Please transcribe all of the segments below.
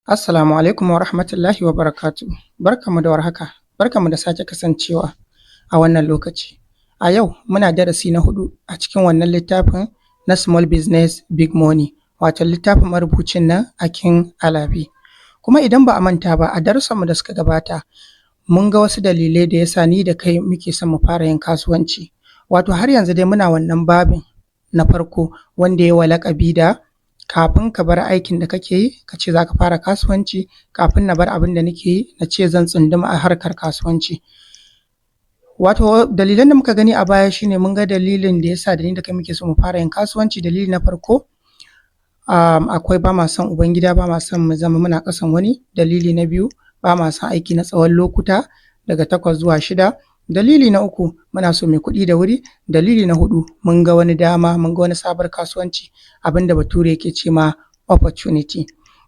Assalamu alaikum wa rahmatullahi wa barakatuhu. Barkanmu da warhaka, barkanmu da sake kasancewa a wannan lokaci. A yau muna darasi na huɗu a cikin wannan littafin na Small Business Big Money, wato littafin marubucin nan Akin Alabi. Kuma idan ba a manta ba, a darussanmu da suka gabata mun ga wasu dalilai da ya sa ni da kai muke son mu fara yin kasuwanci. Wato har yanzu dai muna wannan babin na farko wanda ya yi wa laƙabi da kafin ka bar aikin da kake yi ka ce za ka fara kasuwanci, kafin na bar abin da nake yi na ce zan tsunduma a harkar kasuwanci. Wato dalilan da muka gani a baya shi ne mun ga dalilin da ya sa da ni da kai muke so mu fara yin kasuwanci. Dalili na farko, akwai ba ma son ubangida, ba ma son mu zama muna ƙasan wani. Dalili na biyu, ba ma son aiki na tsawon lokuta daga 8 zuwa 6. Dalili na uku, muna so mu yi kuɗi da wuri. Dalili na huɗu, mun ga wani dama, mun ga wani sabon kasuwanci, abin da Bature yake ce ma opportunity.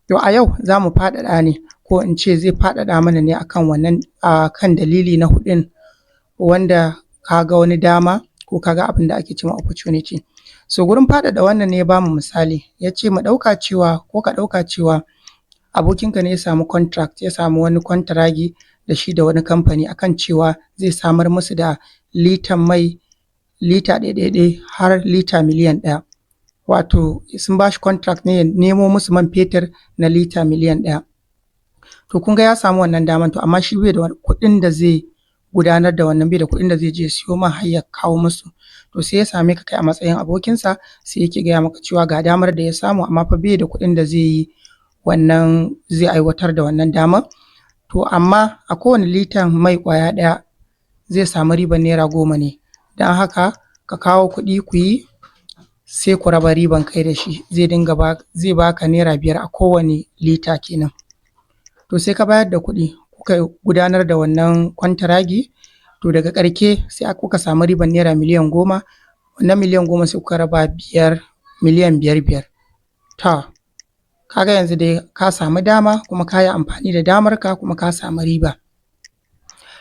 To a yau za mu faɗaɗa ne, ko in ce zai faɗaɗa mana ne akan wannan, kan dalili na huɗun, wanda ka ga wani dama ko ka ga abin da ake ce ma opportunity. So gurin faɗaɗa wannan ne ya ba mu misali, ya ce mu ɗauka cewa, ko ka ɗauka cewa abokinka ne ya samu contract, ya samu wani kwantiragi da shi da wani kamfani akan cewa zai samar musu da litan mai, lita ɗai-ɗai har lita 1,000,000. Wato sun ba shi contract ne ya nemo musu man fetur na lita 1,000,000. To kun ga ya samu wannan daman, to amma shi bai da kuɗin da zai gudanar da wannan, bai da kuɗin da zai je ya siyo man har ya kawo musu. To sai ya same ka kai a matsayin abokinsa, sai yake gaya maka cewa ga damar da ya samu, amma fa bai da kuɗin da zai yi wannan, zai aiwatar da wannan damar. To amma a kowane litan mai ƙwaya ɗaya zai samu ribar naira 10 ne, don haka ka kawo kuɗi ku yi, sai ku raba riban kai da shi, zai dinga ba, zai baka naira 5 a kowane lita kenan. To sai ka bayar da kuɗi kuka gudanar da wannan kwantiragi. To daga ƙarshe sai kuka samu ribar naira 10,000,000. Wannan 10,000,000 sai kuka raba biyar, miliyan 5 5. To ka ga yanzu dai ka samu dama, kuma ka yi amfani da damarka, kuma ka samu riba.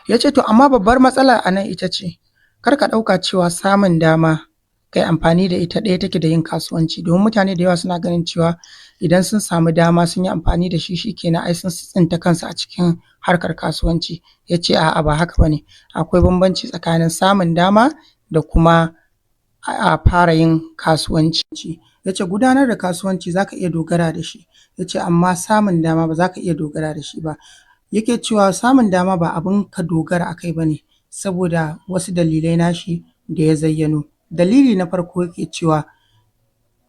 Ya ce to amma babbar matsala a nan ita ce kar ka ɗauka cewa samun dama kai amfani da ita ɗaya take da yin kasuwanci, domin mutane da yawa suna ganin cewa idan sun samu dama sun yi amfani da shi, shi kenan ai sun tsinta kansu a cikin harkar kasuwanci. Ya ce a'a, ba haka ba ne, akwai bambanci tsakanin samun dama da kuma a fara yin kasuwanci. Ya ce gudanar da kasuwanci za ka iya dogara da shi, ya ce amma samun dama ba za ka iya dogara da shi ba. Yake cewa samun dama ba abun ka dogara a kai ba ne, saboda wasu dalilai nashi da ya zayyano. Dalili na farko, yake cewa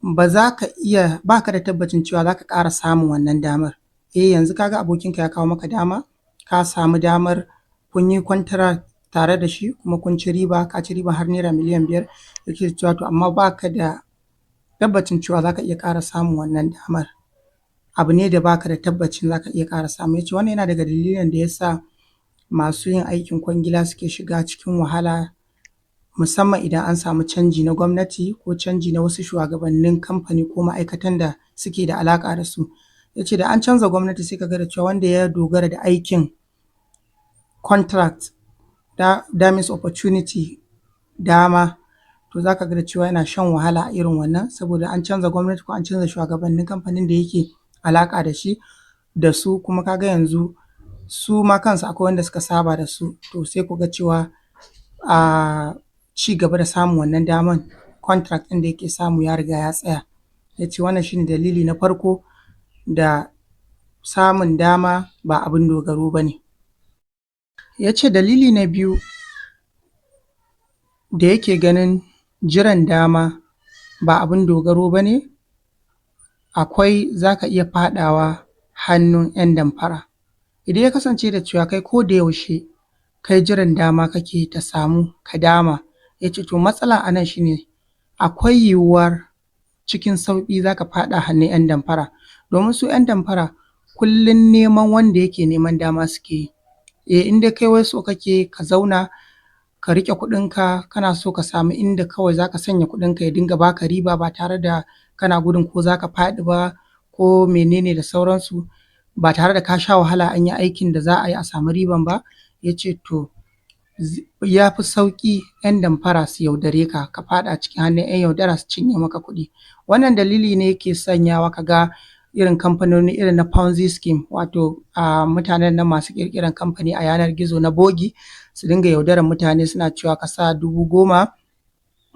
ba za ka iya, ba ka da tabbacin cewa za ka ƙara samun wannan damar. Eh, yanzu ka ga abokinka ya kawo maka dama, ka samu damar kun yi contract tare da shi, kuma kun ci riba, ka ci riba har naira miliyan 5. Yake cewa to amma ba ka da tabbacin cewa za ka iya ƙara samun wannan damar. Abu ne da ba ka da tabbacin za ka iya ƙara samu. Ya ce wannan yana daga dalilin da ya sa masu yin aikin kwangila suke shiga cikin wahala, musamman idan an samu canji na gwamnati ko canji na wasu shuwagabannin kamfani ko ma'aikatan da suke da alaƙa da su. Ya ce da an canza gwamnati, sai ka ga da cewa wanda ya dogara da aikin contract, that means opportunity, dama, to za ka ga da cewa yana shan wahala a irin wannan, saboda an canza gwamnati ko an canza shuwagabannin kamfanin da yake alaƙa da shi da su. Kuma ka ga yanzu su ma kansu akwai wanda suka saba da su, to sai ku ga cewa a ci gaba da samun wannan daman, contract ɗin da yake samu ya riga ya tsaya. Ya ce wannan shi ne dalili na farko da samun dama ba abin dogaro ba ne. Ya ce dalili na biyu da yake ganin jiran dama ba abin dogaro ba ne, akwai za ka iya faɗawa hannun ‘yan damfara. Idan ya kasance da cewa kai ko da yaushe kai jiran dama kake ta samu ka dama, ya ce to matsala a nan shi ne akwai yiwuwar cikin sauƙi za ka faɗa hannun ‘yan damfara, domin su ‘yan damfara kullum neman wanda yake neman dama suke yi. Eh, in dai kai wai so kake ka zauna ka riƙe kuɗinka, kana so ka samu inda kawai za ka sanya kuɗinka ya dinga baka riba ba tare da kana gudun ko za ka faɗi ba ko mene ne da sauransu, ba tare da ka sha wahala an yi aikin da za a yi a samu riban ba, ya ce to ya fi sauƙi ‘yan damfara su yaudare ka, ka faɗa cikin hannun ‘yan yaudara su cinye maka kuɗi. Wannan dalili ne yake sanyawa ka ga irin kamfanoni irin na Ponzi scheme, wato mutanen nan masu ƙirƙiran kamfani a yanar gizo na bogi, su dinga yaudarar mutane, suna cewa ka sa 10,000,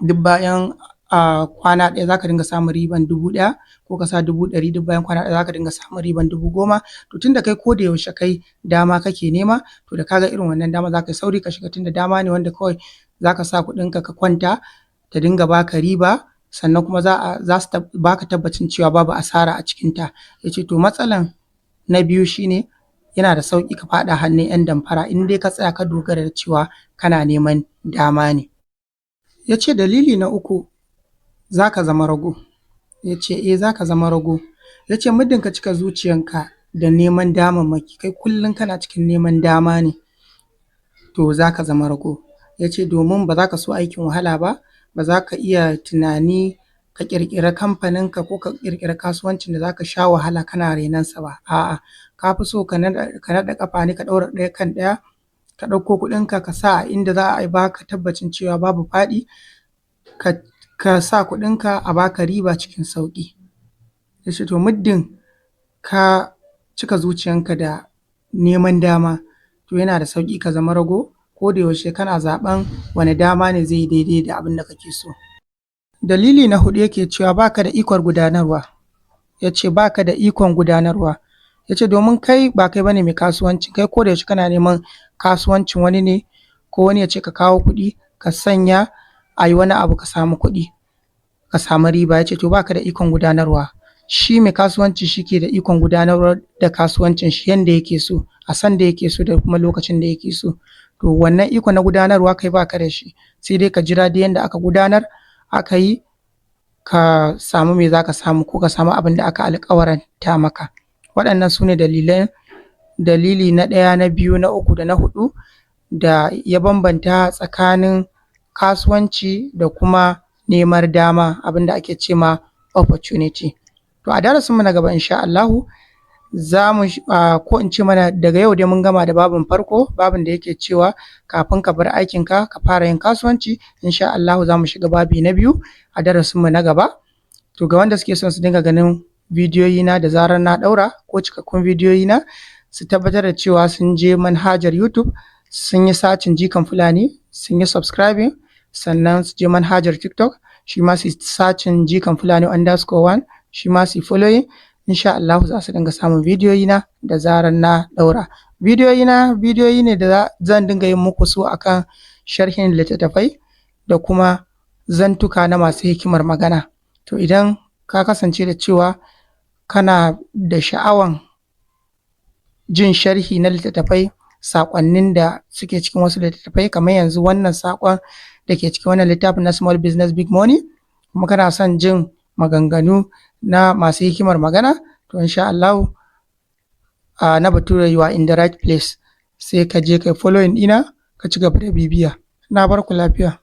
duk bayan kwana ɗaya za ka dinga samun riban 1,000, ko ka sa 100,000, duk bayan kwana ɗaya za ka dinga samun riban 10,000. To tunda kai ko da yaushe kai dama kake nema, to da ka ga irin wannan dama za ka yi sauri ka shiga, tunda dama ne wanda kawai za ka sa kuɗinka ka kwanta ta dinga baka riba, sannan kuma za su baka tabbacin cewa babu asara a cikinta. Ya ce to matsalan na biyu shine yana da sauƙi ka faɗa hannun 'yan damfara in dai ka tsaya ka dogara da cewa kana neman dama ne. Ya ce dalili na uku, za ka zama rago. Ya ce eh, za ka zama rago. Ya ce muddin ka cika zuciyanka da neman damammaki, kai kullum kana cikin neman dama ne, to za ka zama rago. Ya ce domin ba za ka so aikin wahala ba, ba za ka iya tunani ka ƙirƙiri kamfaninka ko ka ƙirƙiri kasuwancin da za ka sha wahala kana rainonsa ba. A'a, ka fi so ka naɗe ƙafa ne, ka ɗaura ɗaya kan ɗaya, ka ɗauko kuɗinka ka sa a inda za a baka tabbacin cewa babu faɗi, ka sa kuɗinka a baka riba cikin sauƙi. Ya ce to muddin ka cika zuciyanka da neman dama, to yana da sauƙi ka zama rago, ko da yaushe kana zaɓen wane dama ne zai yi daidai da abin da kake so. Dalili na huɗu, yake cewa ba ka da ikon gudanarwa. Ya ce ba ka da ikon gudanarwa. Ya ce domin kai ba kai ba ne mai kasuwanci, kai ko da yaushe kana neman kasuwancin wani ne, ko wani ya ce ka kawo kuɗi ka sanya a yi wani abu ka samu kuɗi, ka samu riba. Ya ce to ba ka da ikon gudanarwa. Shi mai kasuwanci shi ke da ikon gudanar da kasuwancin shi yanda yake so, a sanda yake so da kuma lokacin da yake so. To wannan iko na gudanarwa kai ba ka da shi, sai dai ka jira duk yanda aka gudanar aka yi, ka samu me za ka samu, ko ka samu abin da aka alƙawaranta maka. Waɗannan su ne dalilan, dalili na ɗaya, na biyu, na uku da na huɗu da ya bambanta tsakanin kasuwanci da kuma neman dama, abin da ake ce ma opportunity. To a darasinmu na gaba, insha Allahu, za mu, ko in ce mana daga yau dai mun gama da babin farko, babin da yake cewa kafin ka bar aikinka ka fara yin kasuwanci. Insha Allahu za mu shiga babi na biyu a darasinmu na gaba. To ga wanda suke son su dinga ganin bidiyoyina da zarar na ɗaura, ko cikakkun bidiyoyina, su tabbatar da cewa sun je manhajar YouTube sun yi searching Jikan Fulani, sun yi subscribing, sannan su je manhajar TikTok, shi ma su searching JikanFulani_1, shi ma su following. Insha Allahu za su dinga samun bidiyoyina da zarar na ɗaura. Bidiyoyina bidiyoyi ne da zan dinga yin muku su akan sharhin littattafai da kuma zantuka na masu hikimar magana. To idan ka kasance da cewa kana da sha'awan jin sharhi na littattafai, saƙonnin da suke cikin wasu littattafai, kamar yanzu wannan saƙon da ke cikin wannan littafin na Small Business Big Money, kuma kana son jin maganganu na masu hikimar magana, to insha Allahu, na bature, you are in the right place. Sai ka je kai following ɗina ka ci gaba da bibiya. Na bar ku lafiya.